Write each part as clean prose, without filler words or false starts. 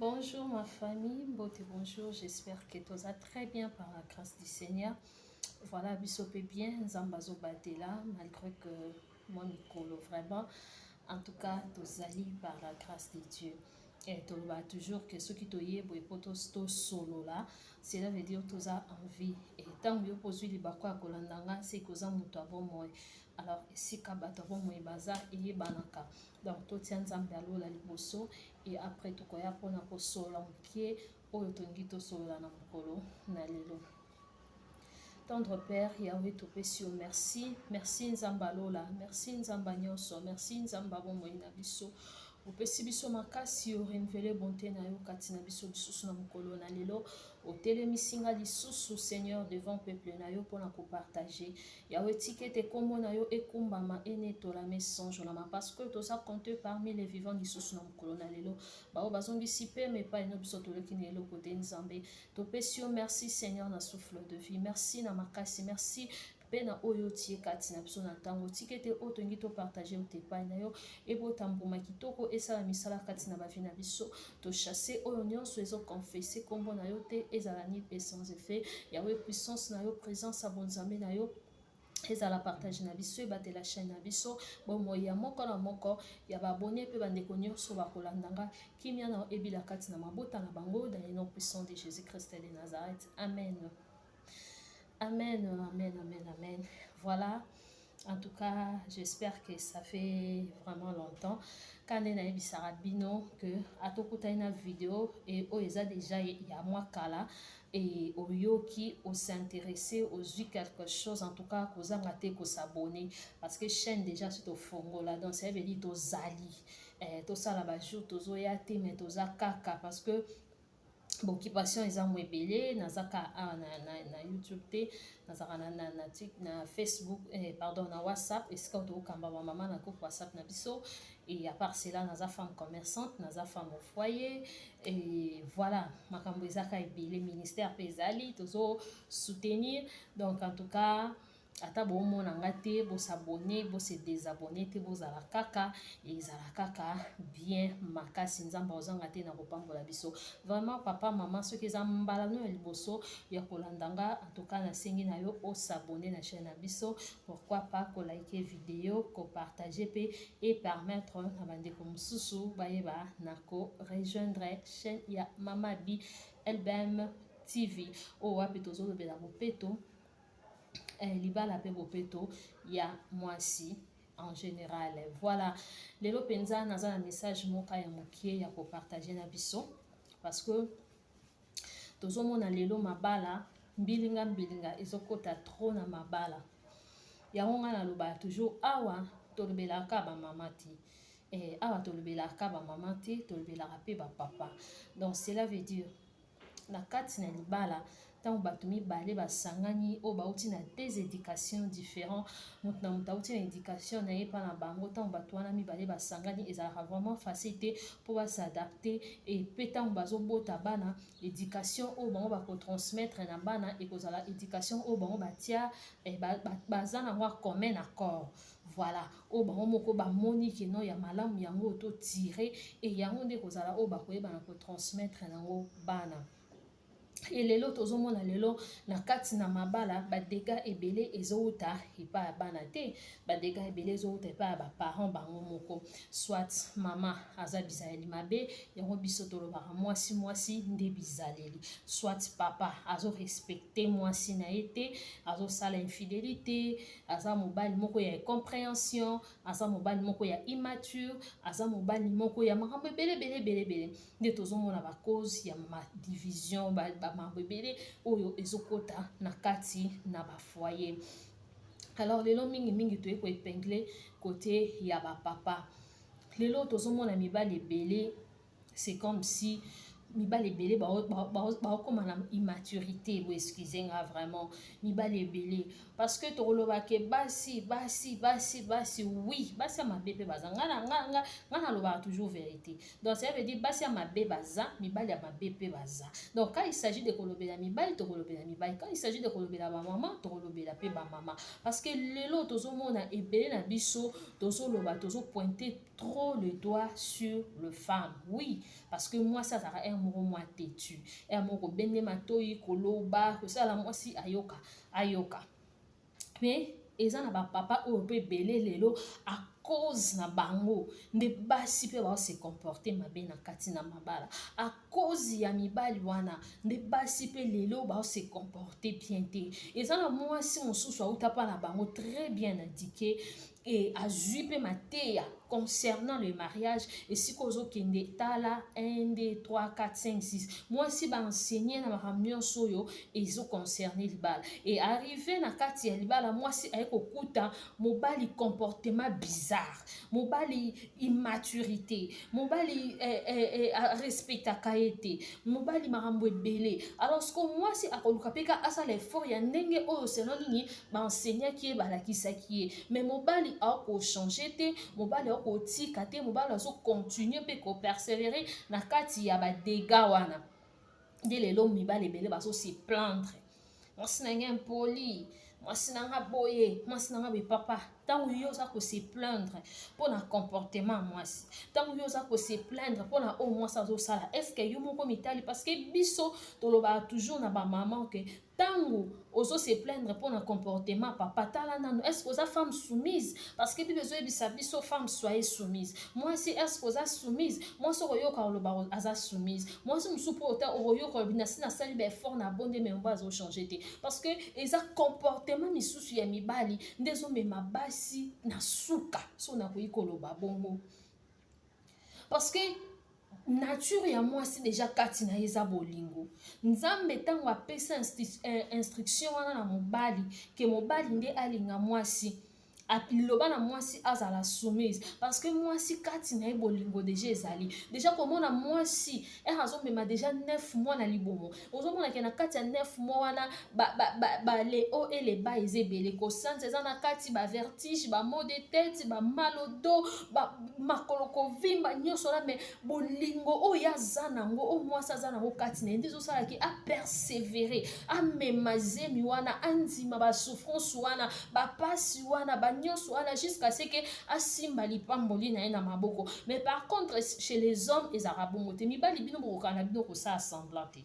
Bonjour ma famille, mbote bonjour, j'espère que toza très bien par la grâce du Seigneur. Voilà, biso pe bien, Nzambe azobatela malgré que moi mikolo vraiment. En tout cas, tozali par la grâce de Dieu. Et toloba toujours que soki toye boye po tosolola, cela veut dire toza en vie. Et ntango yo kozwi libaku ya kolanda nga, c'est koza moto ya bomoi. Alors esika bato ya bomoi baza eyebanaka. Donc totia Nzambe alola liboso et après tokoya mpona kosolola moke oyo tolingi tosolola na mokolo na lelo. Tendre Père, Yahweh topesi yo merci. Merci Nzambe alola, merci Nzambe nyonso, merci Nzambe bomoi na biso. Opesi biso makasi, orenouveler bonté na yo kati na biso lisusu na mokolo na lelo. Otelemisi nga lisusu, Seigneur, devant peuple na yo mpona kopartager. Yahweh, tika ete nkombo na yo ekumbama, enetolama, esanjolama, parce que toza compté parmi les vivants lisusu na mokolo na lelo. Bao bazongisi pema epai no, biso toloki na eloko te. Nzambe, topesi yo merci, Seigneur, na souffle de vie, merci na makasi, merci mpe na oyo otie kati na biso na ntango. Tika ete oyo tolingi topartager ute epai na yo ebota mbuma kitoko, esala misala kati na bavie na biso. Tochasse oyo nyonso ezoconfesser nkombo na yo te, ezala nul et sans effet. Yawe, puissance na yo, présence ya bonzambe na yo ezala partage na biso, ebatela chaîne na biso, bomoi ya moko na moko ya baabonnés mpe bandeko nyonso bakolanda nga. Kimia na ebila kati na mabota na bango, dans le nom puissant de Jésus Christ de Nazareth, amen, amen, amen, amen, amen. Voilà, en tout cas, j'espère que ça fait vraiment longtemps quand nde nayebisaka bino que atokutani na video e oyo eza déjà ya mwa kala e oyoki os'intéresser, ozwi quelque chose. En tout cas, kozanga te kos'abonner, parce que chaîne déjà so tofongola, donc ça veut dire tozali tosala bajour tozoya te, mais toza kaka, parce que baoccupation eza mo ebele. Naza ka awa na YouTube te, nazalaka na Facebook, pardon, na WhatsApp, esika tokokamba bamama na groupe WhatsApp na biso. Et à part cela, naza femme commerçante, naza femme au foyer et voilà, makambo ezaka ebele. Ministère mpe ezali, tozo soutenir. Donc en tout cas, ata bomona nga te, bos'abonner, bose désabonner te, bozala kaka, ezala kaka bien makasi. Nzambe ozanga te na kopambola biso vraiment. Papa, mama, soki eza mbala no ya liboso ya kolanda nga, en tout cas nasengi na yo os'abonner na chaîne na biso, pourquoi pas koliker vidéo, kopartager mpe epermettre na bandeko mosusu bayeba na korejoindre chaîne ya Mama Bi LBM TV, oyo wapi tozolobela bopeto libala mpe bopeto ya mwasi en général. Voilà, lelo mpenza naza na message moko ya moke ya kopartager na biso, parce que tozomona lelo mabala mbilinga mbilinga ezokota trop na mabala. Yango ngai nalobaka toujours, awa tolobelaka bamama te, awa tolobelaka bamama te, tolobelaka mpe bapapa. Donc cela veut dire na kati na libala, ntango bato mibale basangani oyo bauti na des éducations différents, moto na moto auti na éducation na ye mpa na bango, ntango bato wana mibale basangani, ezalaka vraiment facile te mpo bas'adapter. E mpe ntango bazobota bana, éducation oyo bango bakotransmettre na bana ekozala éducation oyo bango batia baza nango commun accord. Voilà, oyo bango moko bamoni keno ya malamu, yango oyo totire e yango nde kozala oyo bakoyeba na kotransmettre nango bana. E lelo tozomona lelo na kati na mabala, badégâts ebele ezowuta epai ya bana te, badégâts ebele ezowuta epai ya baparent bango moko. Soit mama aza bizaleli mabe, yango biso tolobaka mwasi mwasi nde bizaleli, soit papa azorespecter mwasi na ye te, azosala infidélité, aza mobali moko ya incompréhension, aza mobali moko ya immature, aza mobali moko ya makambo ebele ebele ebele ebele. Nde tozomona bacause ya madivision, bamambo ebele oyo ezokota na kati na bafoyer. Alors lelo mingimingi toye koépingler côté ya bapapa. Lelo tozomona mibali ebele, c'est comme si Mibali ebele baokóma na immaturité. Bo excuse nga vraiment, mibali ebele, parce que tokoloba ke basi, basi, basi, basi, oui, basi ya mabe mpe baza. Nga nalobaka toujours vérité. Donc ça veut dire basi ya mabe baza, mibali ya mabe mpe baza. Donc quand il s'agit de kolobela mibali, tokolobela mibali. Quand il s'agit de kolobela bamama, tokolobela mpe bamama, parce que lelo tozomona ebele na biso tozoloba, tozopointe trop le doigt sur le femme. Oui, parce que mwasi azalaka ere moko mwa têtu, ere moko kobende matoi, koloba, kosala mwasi ayoka, ayoka. Mais eza na bapapa oyo mpe ebele lelo, à cause na bango nde basi mpe baose comporte mabe na kati na mabala. À cause ya mibali wana nde basi mpe lelo baose comporte bien te. Eza na mwasi mosusu auta mpa na bango très bien indiqué e azwi mpe mateya concernant le mariage. Esika ozokende, tala 1, 2, 3, 4, 5, 6. Mwasi baenseigner na makambo nyonso oyo ezoconcerne libala. E arrive na kati ya libala, mwasi aye kokuta mobali comportement bizarre, mobali immaturité, mobali arespectaka ye te, mobali makambo ebele. Alors siko mwasi akoluka mpe ka asala effort ya ndenge oyo selon nini baenseignaki ye, balakisaki ye, mais mobali akochange te, mobali akotika te, mobali azocontinue mpe kopersévérer na kati ya badégâts wana. Nde lelo mibali ebele bazose plaindre: mwasi na ngai impoli, mwasi na nga boye, mwasi na nga boye. Papa, ntango yo oza kose plaindre mpona comportement mwasi, ntango yo oza kose plaindre mpona oyo mwasi azosala, est-ce yo moko mitali? Parce que biso tolobaka toujours na bamama ke ntango ozose plaindre mpona comportement papa, tala nano, est ce que oza femme soumise? Parce que Bible ezoyebisa biso: femme, soyez soumise. Mwasi, est ce que oza soumise? Mwasi okoyoka oloba aza soumise. Mwasi mosusu mpo ota okoyoka olobi: nasi nasali baeffort na bonde, mais mbo azochange te. Parce que eza comportement misusu ya mibali nde ezomema basi na suka. So nakoki koloba bongo parce que nature ya mwasi déjà kati na ye eza bolingo. Nzambe ntango apesa instruction wana na mobali ke mobali nde alinga mwasi, liloba na mwasi azala soumise, parce que mwasi kati na ye bolingo déjà ezali. Déjà komona mwasi ere azomema déjà 9 mois na libumu, ozomona ke na kati ya 9 mois wana ba les hauts et les bas eza ebele. Kosanza eza na kati, bavertige, bamaux de tête, bamal au dos, makolo kovimba, nyonso wana. Mais bolingo oyo aza nango, oyo mwasi aza nango kati na ye, nde ezosalaki apersévérer, amema zemi wana, andima basouffrance wana, bapasi wana, nyonso wana, jusqu'à ce que asimba lipamboli na ye na maboko. Mais par contre, chez les hommes ezalaka bongo te. Mibali, bino bokokaka na bino kosala semblant te.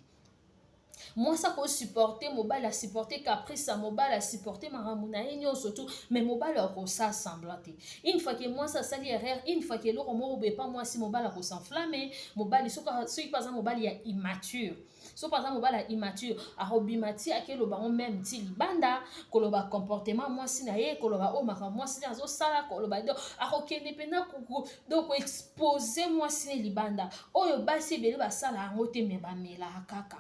Mwasi akosupporte mobali, asupporte caprice ya mobali, asupporte makambo na ye nyonso tu, mais mobali akosala semblant te. Une fois ke mwasi asali erreur, une fois ke eloko moko boye pa mwasi, mobali akos'enflamme. Mobali, soki mpe aza mobali ya immature, soki aza mobali ya immature, akobima ti akeloba ngo même ti libanda, koloba comportement mwasi na ye, koloba oyo makambo mwasi ne azosala, koloba. Donc akokende mpena donc koexpose mwasi ne libanda. Oyo basi ebele basala yango te, me bamelaka kaka.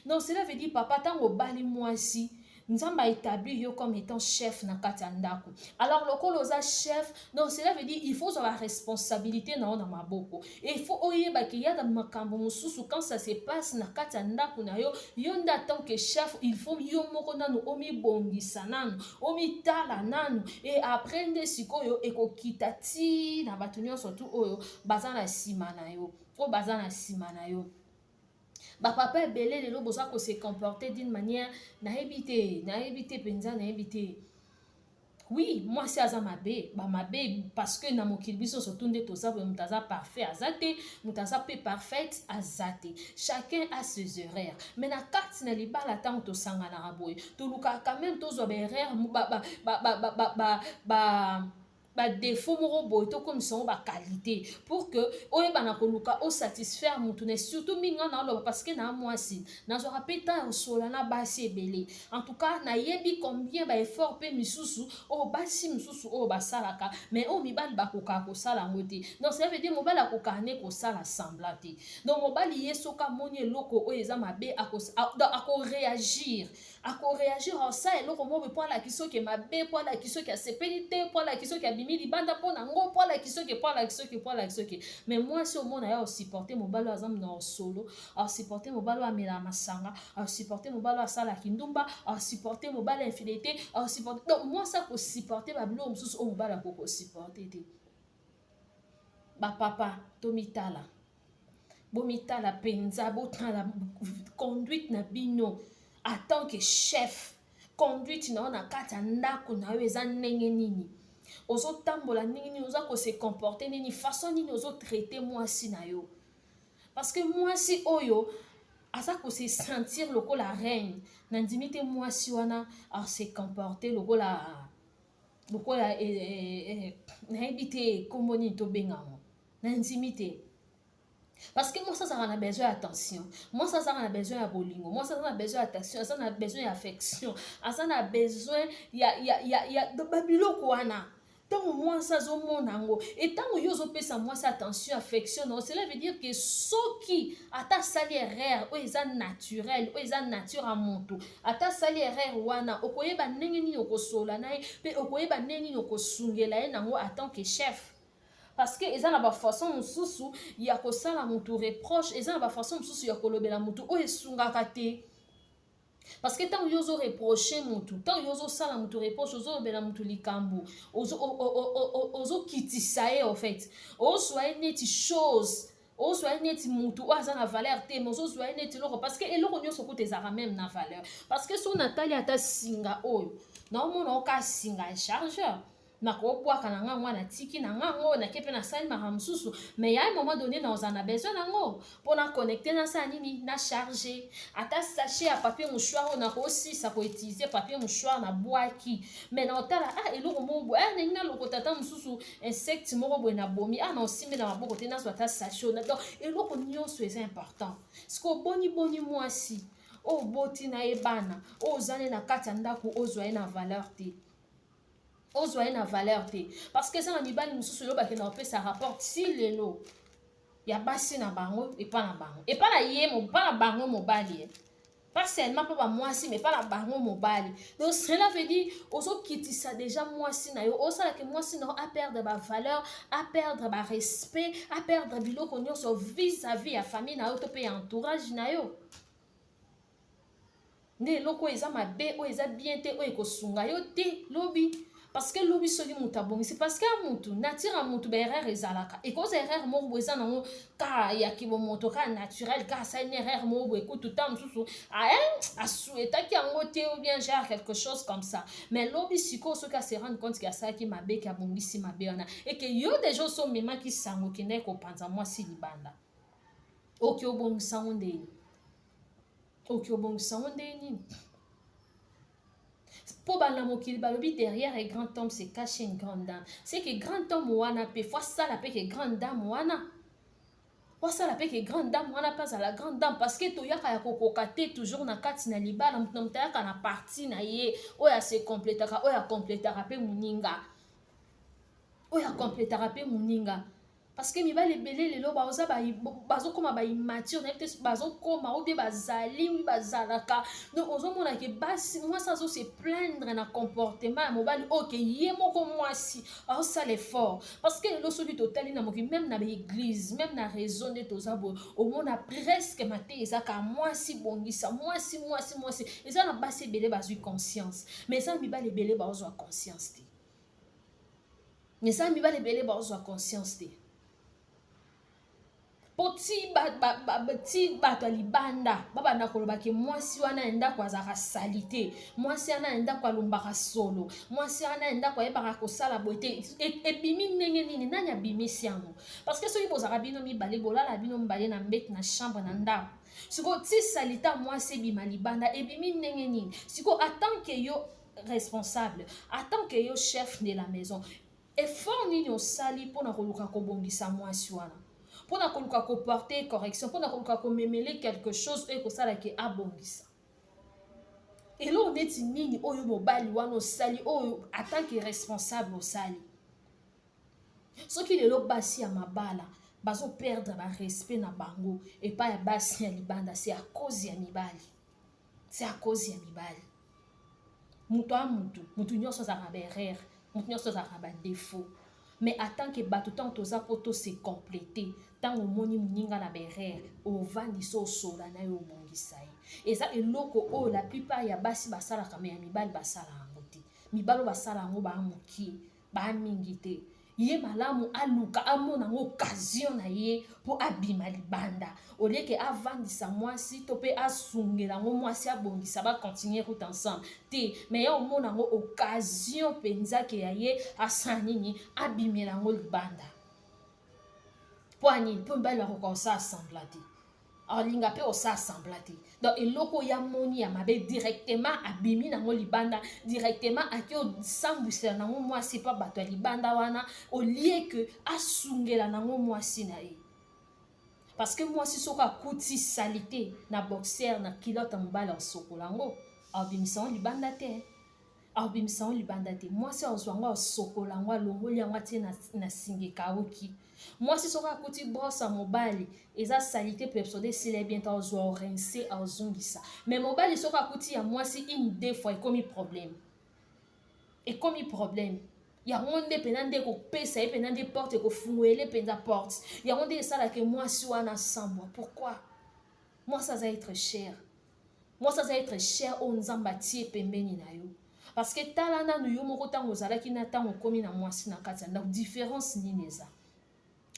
Donc cela veut dire, papa, ntango obali mwasi, Nzambe aétablir yo comme étant chef na kati ya ndako. Alors lokola oza chef, donc cela veut dire il faut ozwa baresponsabilité na yo na maboko. Il faut oyebaki ya na makambo mosusu, quand ça se passe na kati ya ndako na yo, yo nde en tant que chef, il faut yo moko nanu omibongisa nanu, omitala nanu, et après nde sikoyo ekokita ti na bato nyonso tu oyo baza na nsima na yo, oyo baza na nsima na yo. Bapapa ebele lelo boza kose comporter d'une manière, nayebi te, nayebi te mpenza, nayebi te. Oui, mwasi aza mabe, bamabe, parce que na mokili biso surtout nde toza boye. Moto aza parfait aza te, moto aza mpe parfaite aza te. Chacun a ses erreurs. Mais na kati na libala, ntango tosanganaka boye, tolukaka quand même tozwa baerreur, ba badéfaut moko boye, tokomisa yango baqualité pour que oyebana koluka osatisfaire motu na. Surtout mingi nga naoloba parce que na mwasi nazwaka mpe temps ya kosola na basi ebele. En tout cas, nayebi combien baeffort mpe misusu oyo basi mosusu oyo basalaka, mais oyo mibali bakokaka kosala yango te. Donc ça veut dire mobali akokaka nde kosala semblant te. Donc mobali ye, soki amoni eloko oyo eza mabe, akoréagir, akoréagir, asala eloko moko boye mpo alaki soki mabe, mpo alaki soki asepeli te, mpo alaki soki abimi. abimi libanda mpo na ngo, mpo alakisi oke, mpo alakisi oke, mpo alakisi oke. Mais mwasi omona ye osupporte mobali oyo aza na osolo, asupporte mobali oyo amelaka masanga, asupporte mobali oyo asalaka ndumba, asupporte mobali ya infidélité, asupporte. Donc mwasi akosupporte babiloko mosusu oyo mobali akoki kosupporte te. Bapapa, tomitala, bomitala mpenza, botala conduite na bino en tant que chef. Conduite na yo na kati ya ndako na yo eza ndenge nini? Ozotambola ndenge nini? Oza kose comporter nini? Façon nini ozotraite mwasi na yo? Parce que mwasi oyo aza kose sentir lokola reine, nandimi te mwasi wana ase comporte lokola nayebi te nkombo nini tobengango. Nandimi te, parce que mwasi azalaka na besoin ya attention, mwasi azalaka na besoin ya bolingo, mwasi aza na besoin ya attention, aza na besoin ya affection, aza na besoin ya babiloko wana. Ntango mwasi azomona yango, etango yo ozopesa mwasi attention, affection na, cela veut dire que soki ata asali erreur oyo eza naturel, oyo eza nature ya motu, ata asali erreur wana, okoyeba ndenge nini okosola na ye mpe okoyeba ndenge nini okosungela ye nango en tant que chef. Parce que eza na bafaçon mosusu ya kosala motu reproche, eza na bafaçon mosusu ya kolobela motu oyo esungaka te. Parce que ntango yo ozoreproche motu, ntango yo ozosala motu reproche, ozolobela motu likambo, ozokitisa ye. En fait, ozwa ye neti chose, ozwa ye neti motu oyo aza na valeur te, mais ozozwa ye neti eloko. Parce que eloko nyonso kuta ezalaka même na valeur. Parce que so natali ata singa oyo, naomona oka singa ya chargeur, nakobwaka na ngango wana, natiki na ngango, nake mpe nasali makambo mosusu. Mais ya un moment donné, naozala na besoin nango mpo na connecte, nasala nini, na charge. Ata sachet ya papier mouchoir oyo, nakosisa koutiliser papier mouchoir, nabwaki, mais naotala, ah, eloko moko boye, ah, ndenge nalokota ata mosusu insecte moko boye nabomi, ah, naosimbe na maboko te, nazwa ata sachet oyo. Donc eloko nyonso eza important. Siko boni boni mwasi oyo oboti na ye bana, oyo oza ne na kati ya ndako, ozwa ye na valeur te, ozwa ye na valeur te? Parce que eza na mibali mosusu oyo bakenda kopesa rapport ti lelo ya basi na bango epa na bango, epa na ye, epa na bango mobali, pas seulement mpo bamwasi, mais epa na bango mobali. Donc cela veut dire ozokitisa déjà mwasi na yo, osalaka mwasi na yo aperdre bavaleur, aperdre barespect, aperdre biloko nyonso vis-à-vis ya famille na yo to mpe ya entourage na yo. Nde eloko oyo eza mabe, oyo eza bien te, oyo ekosunga yo te lobi. Parce que lobi soki moto abongisi, parce que ya mutu, nature ya mutu, baerreur ezalaka. Ekoza erreur moko boye eza nango kaka ya kibomoto, kaka naturel, kaka asali na erreur moko boye, kutu ta mosusu asuetaki yango te ou bien genre quelque chose comme ça. Mais lobi sikoyo soki ase rendre compte ke asalaki mabe, ke abongisi mabe wana, eke yo déjà oso omemaki sango, okendaki kopanza mwasi libanda, oki obongisa yango ndeni? Oki obongisa yango ndenge nini? Mpo bana mokili balobi: "Derrière un grand homme se cache une grande dame." C'est que grand homme wana mpe faut asala mpe ke grande dame wana, wasala mpe ke grande dame wana mpe azala grande dame. Parce que toyaka ya kokoka te toujours na kati na libala. Moto na moto ayaka na partie na ye oyo ase complétaka, oyo acomplétaka mpe moninga, oyo acomplétaka mpe moninga. Parce que mibali ebele lelo baoza, bazokóma baimmature, nayebi te bazokóma ou bien bazali, bazalaka. Donc ozomona ke basi, mwasi azose plaindre na comportement ya mobali oyo ke ye moko mwasi azosala effort. Parce que lelo soki totali na mokili, même na baéglise, même na réseau nde toza boye, omona presque mate ezaka mwasi bongisa mwasi, mwasi, mwasi. Eza na basi ebele bazwi conscience, mais eza na mibali ebele bazwa conscience te. Eza na mibali ebele bazwa conscience te, mpo ti bato ya libanda babanda koloba ke mwasi wana ya ndako azalaka sali te, mwasi wana ya ndako alumbaka solo, mwasi wana ya ndako ayebaka kosala boye te. Ebimi ndenge nini? Nani abimisi yango? Parce que soki bozalaka bino mibale, bolala bino mibale na mbeti, na chambre, na ndako, sikoyo ti salita mwasi ebima libanda, ebimi ndenge nini? Sikoyo en tant que yo responsable, en tant que yo chef de la maison, effort nini osali mpona koluka kobongisa mwasi wana, mpona koluka koporter correction, mpona koluka komemele quelque chose oyo ekosalaki abongisa? Eloko neti nini oyo mobali wana osali, oyo en tant que responsable osali? Soki lelo basi ya mabala bazoperdre barespect na bango epai ya basi ya libanda, c'est à cause ya mibali, c'est à cause ya mibali. Moto a mutu, motu nyonso azalaka na baerreur, motu nyonso azalaka na badéfaut. Mais en tant que bato, ntango toza mpo tose compléter, ntango omoni moninga na baerreur, ovandisa, osola na ye, obongisa ye. Eza eloko oyo la plupart ya basi basalaka, mais ya mibali basala yango te. Mibali oyo basala yango baa mokie, baa mingi te. Ye malamu aluka amona yango occasion na ye mpo abima libanda, olieke avandisa mwasi to mpe asungela yango mwasi, abongisa, bacontinue route ensemble te. Mais ye omona yango occasion mpenza ke ya ye asala nini? Abimela yango libanda. Mpo anini? Mpo mibali bakoka kosala semblant te, alinga mpe osala semblant te. Donc eloko oyo amoni ya mabe, directement abimi nango libanda, directement ake osambwisela nango mwasi mpa bato ya libanda wana, au lieu ke asungela nango mwasi na ye. Parce que mwasi soki akuti saleté na boxer, na culotte ya mobali, akosokola yango, abimisa yango libanda te, abimisa yango libanda te. Mwasi azwa yango, asokola yango, alongoli yango, atie na singa ekauki. Mwasi soki akuti brosse ya mobali eza saleté, Pepsodent esila bien te, azwa, orincer, azongisa. Mais mobali soki akuti ya mwasi une, deux fois, ekomi problème, ekomi problème. Yango nde mpena nde ekopesa ye mpena nde porte, ekofungwele mpenza porte. Yango nde esalaka mwasi wana sambwa. Pourquoi? Mwasi aza être cher, mwasi aza être cher oyo Nzambe atie pembeni na yo. Parce que tala nanu yo moko, ntango ozalaki na ntango okomi na mwasi na kati ya ndako, différence nini eza?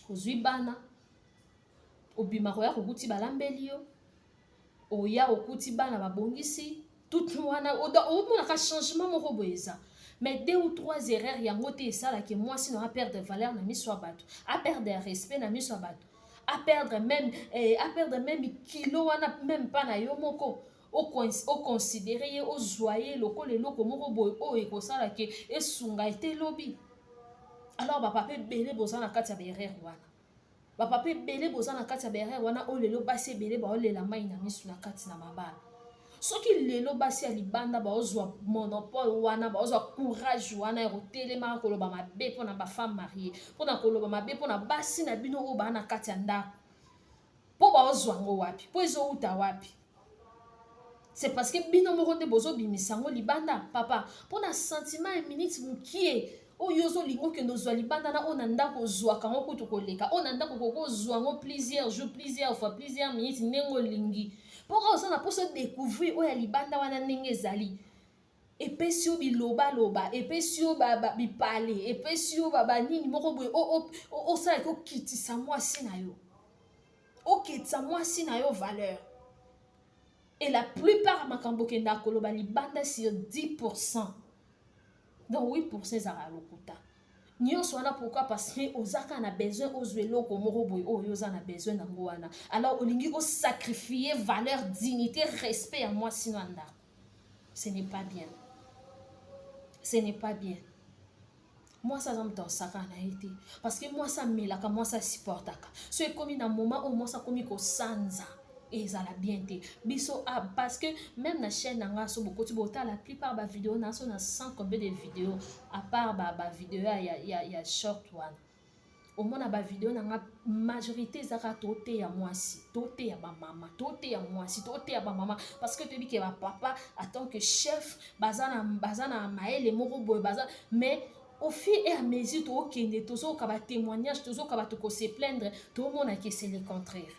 Ozwi bana, obima koya, kokuti balambeli yo, oya okuti bana babongisi tout wana, omonaka changement moko boye eza. Mais deux ou trois erreurs, yango te esalaki mwasi na aperdre valeur na miso ya bato, aperdre respect na miso ya bato, aperdre même kilo wana, même mpa na yo moko oconsidérer ye, ozwa ye lokola eloko moko boye oyo ekosala ke esunga ete elobi. Alors bapapa ebele boza na kati ya baerreur wana, bapapa ebele boza na kati ya baerreur wana oyo lelo basi ebele baolela mai na miso na kati na mabala. Soki lelo basi ya libanda baozwa monopole wana, baozwa courage wana ya kotelemaka koloba mabe mpona bafemme mariée, mpona koloba mabe mpona basi na bino oyo baa na kati ya ndako, mpo baozwa yango wapi? Mpo ezowuta wapi? C'est parce que bino moko nde bozobimisa yango libanda. Papa, mpona sentiment ya minute mokie oyo ozolinga okende ozwa libanda, na oyo na ndako ozwaka yango kutu koleka. Oyo na ndako okoki ozwa yango plusieurs jours, plusieurs fois, plusieurs minutes, ndenge olingi. Mpo kaka oza na mposa découvrir oyo ya libanda wana ndenge ezali, epesi yo bilobaloba, epesi yo bipale, epesi yo banini moko boye, osalaki okitisa mwasi na yo, okitisa mwasi na yo valeur. Et la plupart makambo okendaka koloba libanda, sur 10, donc 8 ezalaka lokuta nyonso wana. Pourquoi? Parce que oza kaka na besoin ozwa eloko moko boye oyo oza na besoin nango wana. Alors olingi osacrifie valeur, dignité, respect ya mwasi no ya ndako. Ce n'est pas bien, ce n'est pas bien. Mwasi aza moto asaka na ye te, parce que mwasi amelaka, mwasi asupportaka. So ekomi na moment oyo mwasi akomi kosanza, ezala bien te. Biso, ah, parce que même na chaîne na nga, so bokoti botala la plupart bavideo na so na 100 combien de vidéo, à part bavideo ba ya short wana, omona bavideo na nga majorité ezaka toteya mwasi, toteya bamama, toteya mwasi, toteya bamama. Parce que toyebi ke bapapa en tant que chef baza na mayele moko boye baza. Mais au fur et à mesure tookende, tozoyoka batémoignage, tozoyoka bato kose plaindre, tomona ke c'est le contraire.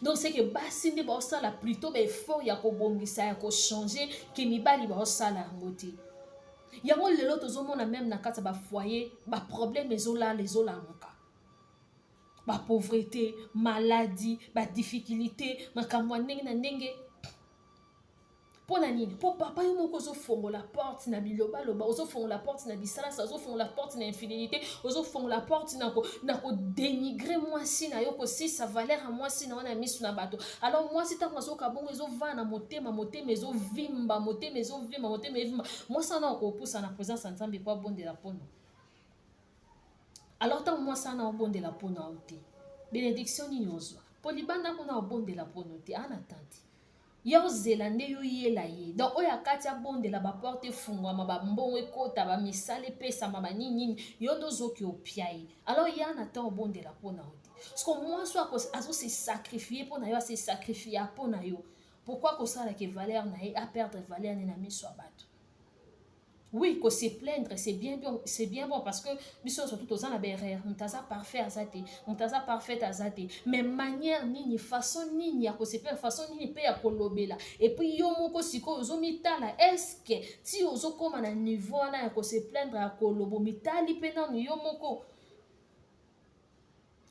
Donc c'est que basi nde baosala plutôt baeffort ya kobongisa, ya kochanger, ke mibali baosala yango te. Yango lelo tozomona même na kati ya bafoyer baproblème ezolala, ezolamuka, bapauvreté, maladie, badifficulté, makambo ya ndenge na ndenge. Mpo na nini? Mpo papa, yo moko ozofongola porte na bilobaloba, ozofongola porte na bisalasa, ozofongola porte na infidélité, ozofongola porte na kodénigrer mwasi na yo, kosisa valeur ya mwasi na yo na miso na bato. Alors mwasi ntango azoka bongo, ezovanda na motema, motema ezovimba, motema ezovimba, motema evimba. Mwasi wana akopusa na présence ya Nzambe po abondela mpono. Alors ntango mwasi wana obondela mpona yo te, bénédiction nini ozwa? Mpo libanda kuna obondela mpono te, ana tanti ye ozela nde yoyela ye. Donc oyo akati abondela, baporte efungwama, bambongo ekota, bamisala epesama, banini nini, yo nde ozoki opia ye. Alors ye ana ntan obondela mpona yo te, parce que mwasi azose sacrifier mpo na yo, ase sacrifier mpo na yo. Pourquoi kosalaka valeur na ye aperdre valeur ne na miso ya bato? Oui, ko se plaindre, c'est bien bon, c'est bien bon, parce que biso surtout toza na baerreur. Moto aza parfait aza te, moto aza parfaite aza te. Mais manière nini, façon nini ya ko se plaindre, façon nini mpe ya kolobela? Et puis yo moko sikoyo ozomitala, est-ce ti ozokóma na niveau wana ya ko se plaindre, ya koloba? Omitali mpe nanu yo moko,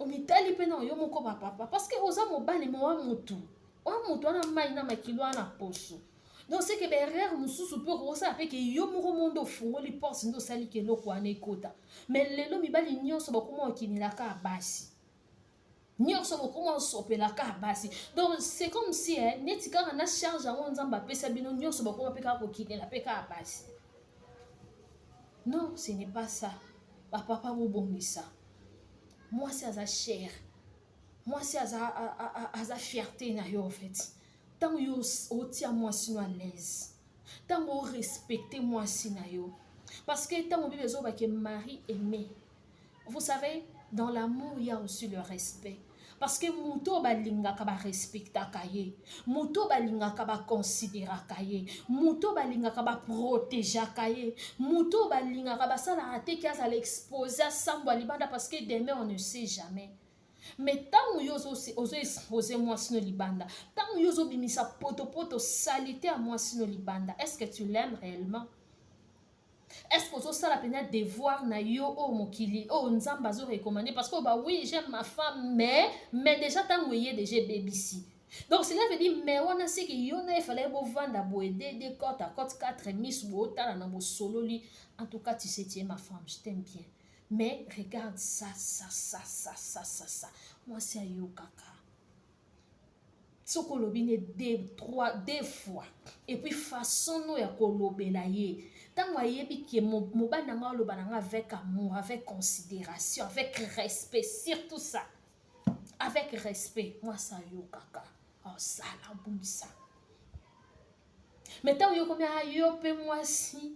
omitali mpe nanu yo moko, bapapa, parce que oza mobali mo wa motu, wa motu wana mai na makilo wana poso. Donc c'est que baerreur mosusu mpe okosala mpe ke yo moko mo nde ofungoli porte, nde osaliki eloko wana ekota. Mais lelo mibali nyonso bakoma okinelaka ya basi, nyonso bokoma osopelaka ya basi. Donc c'est comme si, eh, neti kaka na charge yango Nzambe apesa bino nyonso, bakoma mpe kaka kokinela mpe kaka basi. Non, ce n'est pas ça. Bapapa, bobongisa. Mwasi aza cher, mwasi aza fierté na yo. En fait, ntango yo otia mwasi no à l'aise, ntango orespecte mwasi na yo, parce que ntango Bible ezobake mari aimé, vous savez, dans l'amour, il y a aussi le respect, parce que moto oyo balingaka, barespectaka ye. Moto oyo balingaka, baconsidéraka ye. Moto oyo balingaka, baprotégeaka ye. Moto oyo balingaka, basalaka te ki azala exposé, asambwa libanda, parce que demain, on ne sait jamais. Mais ntango yo ozoexpose mwasi no libanda, ntango yo ozobimisa potopoto, saleté ya mwasi no libanda, est ce que tu l'aimes réellement? Est ce que ozosala mpenza devoir na yo oyo mokili oyo Nzambe azorecommande? Parce que ba oui, j'aime ma femme, mais déjà ntango eye déjà ebebisi. Donc cela veut dire, mais wana seke yo na efalaki bovanda boye de côte à côte, quatre miss, bootala na bosololi: en tout cas, tu sais, tu es ma femme, je t'aime bien, mais regarde ça, ça, ça, ça, ça, ça, ça. Mwasi ayokaka soki olobi ne deux, trois, deux fois. Et puis façon no ya kolobela ye, ntango ayebi ke mobali na ngai aloba na ngai avec amour, avec considération, avec respect, surtout ça, avec respect, mwasi ayokaka, osala, obongisa. Mais ntango yokomi yo mpe mwasi,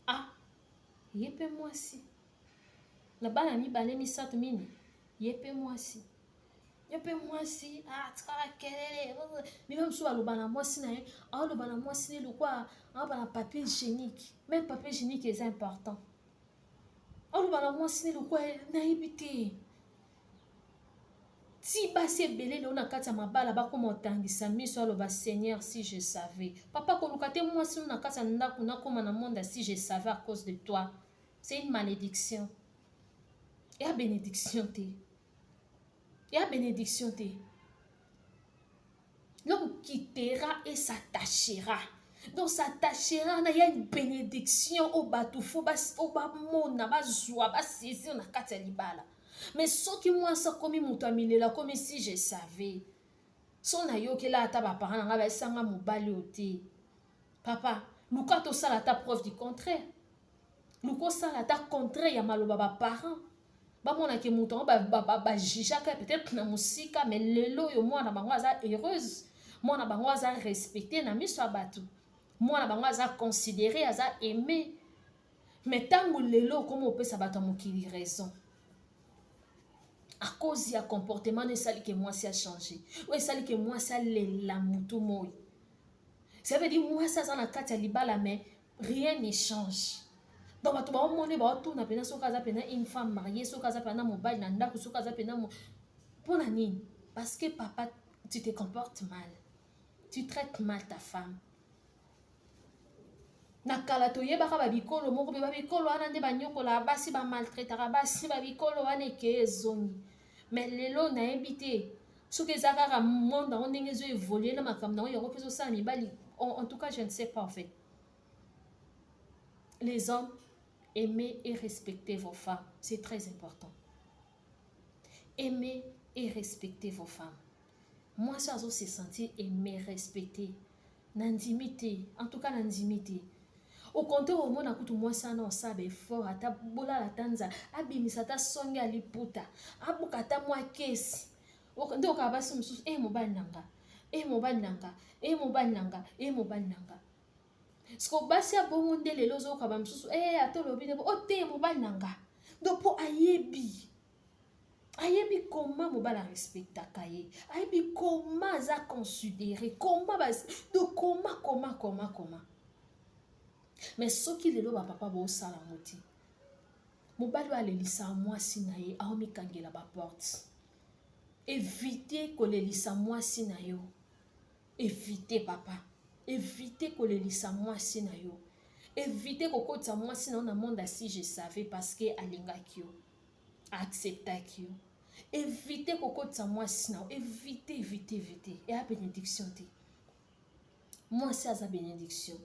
ah, ye mpe mwasi na bana mibale, misato, mine, ye mpe mwasi, yo mpe mwasi, ah, tikaka kelele. Mima mosusu aloba na mwasi na ye, aoloba na mwasi ne lokwa aoloba na papier hygiénique. Même papier hygiénique eza important. Aloba na mwasi ne lokwa nayebi te. Ti basi ebele lelo na kati ya mabala bakoma otangisa miso, aloba: Seigneur, si je savais. Papa, koluka te mwasi no na kati ya ndako nakóma na monde si je savais à cause de toi. C'est une malédiction, eya bénédiction te, eya bénédiction te. L'homme quittera et s'attachera. Donc s'attachera na ya une bénédiction oyo bato fo oyo bamona, bazwa, basaisir na kati ya libala. Mais soki mwasi akomi moto amilela, akomi si je savais, so nayokela ata baparent na ngai, bayesanga mobali oyo te. Papa, luka tosala ata preuve du contraire, luka osala ata contraire ya maloba baparent, bamonake moto yango bajugeaka peut-être na mosika, mais lelo oyo mwana bango aza heureuse, mwana bango aza respecté na miso ya bato, mwana bango aza considéré, aza aimé. Mais ntango lelo okómi opesa bato ya mokili raison à cause ya comportement no, esali ke mwasi achange, oyo esali ke mwasi alela motu moi. Ça veut dire mwasi aza na kati ya libala, mais rien ne change. Donc bato baomoni, baotuna mpenza soki aza mpenza une femme mariée, soki aza mpenza mobali na ndako, soki aza mpenza. Mpo na nini? Parce que papa, tu te comportes mal, tu traites mal ta femme. Na kala toyebaka babikolo moko mpe babikolo wana nde banyokolaka basi, bamaltraitaka basi. Babikolo wana ekeye, ezongi. Mais lelo nayebi te soki eza kaka monde yango ndenge ezoévolue na makambo nango, yango mpe ezosala mibali. En tout cas, je ne sais pas. En fait, les hommes, aimez et respectez vos femmes, c'est très important. Aimez et respectez vos femmes. Mwasi azo se sentir aimé, respecté, nandimi te, en tout cas nandimi te. Au contraire, omona kutu mwasi wana osala baeffort, ata bolala, ata nzala, abimisa ata songe ya liputa, abuka ata mwa kesi. Nde okaka basi mosusu: e mobali na nga, e mobali na nga, e mobali na nga, e mobali na nga. Siko basi ya bongo nde lelo ozoyoka bamosusu: e ata olobi nde o te, mobali na nga. Donc mpo ayebi koma mobali arespectaka ye, ayebi koma aza considéré, koma donc koma koma koma koma. Mais soki lelo bapapa bosala yango te, mobali oyo alelisaka mwasi na ye aomikangela baporte. Évite kolelisa mwasi na yo. Évite, papa, évite kolelisa mwasi na yo. Évite kokotisa mwasi na yo na monde. Si je savais, parce que alingaki yo, aacceptaki yo. Évite kokotisa mwasi na yo. Évite, évite, évite. Eya bénédiction te. Mwasi aza bénédiction.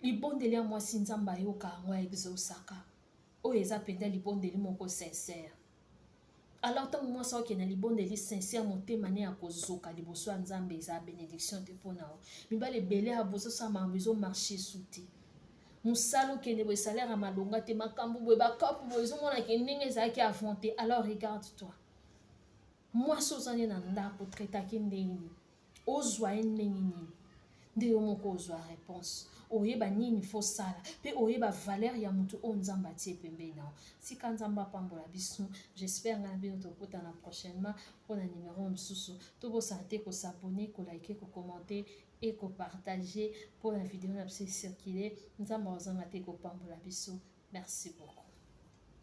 Libondeli ya mwasi, Nzambe ayoka yango, aexauçaka. Oyo eza mpenza libondeli moko sincère. Alors ntango mwasi akokende na libondeli sincère, motema ne ya kozoka liboso ya Nzambe, eza bénédiction te mpona yo. Mibali ebele ya bozosala makambo, ezomarcher su te. Mosala okende boye, salaire ya malonga te, makambo boye, bakapu boye, ezomonake ndenge ezalaki avant te. Alors regarde toi, mwasi oza nde na ndako, traitaki ndenge nini? Ozwa ye ndenge nini? Nde yo moko ozwa réponse, oyeba nini fosala mpe oyeba valeur ya motu oyo Nzambe atie pembeni na yo. Tika Nzambe apambola biso. J'espère ngai na bino tokutana prochainement mpona numéro mosusu. Tobosana te kos'abonner, koliker, kocommenter et kopartager mpona video na biso ecirculer. Nzambe azanga te kopambola biso. Merci beaucoup.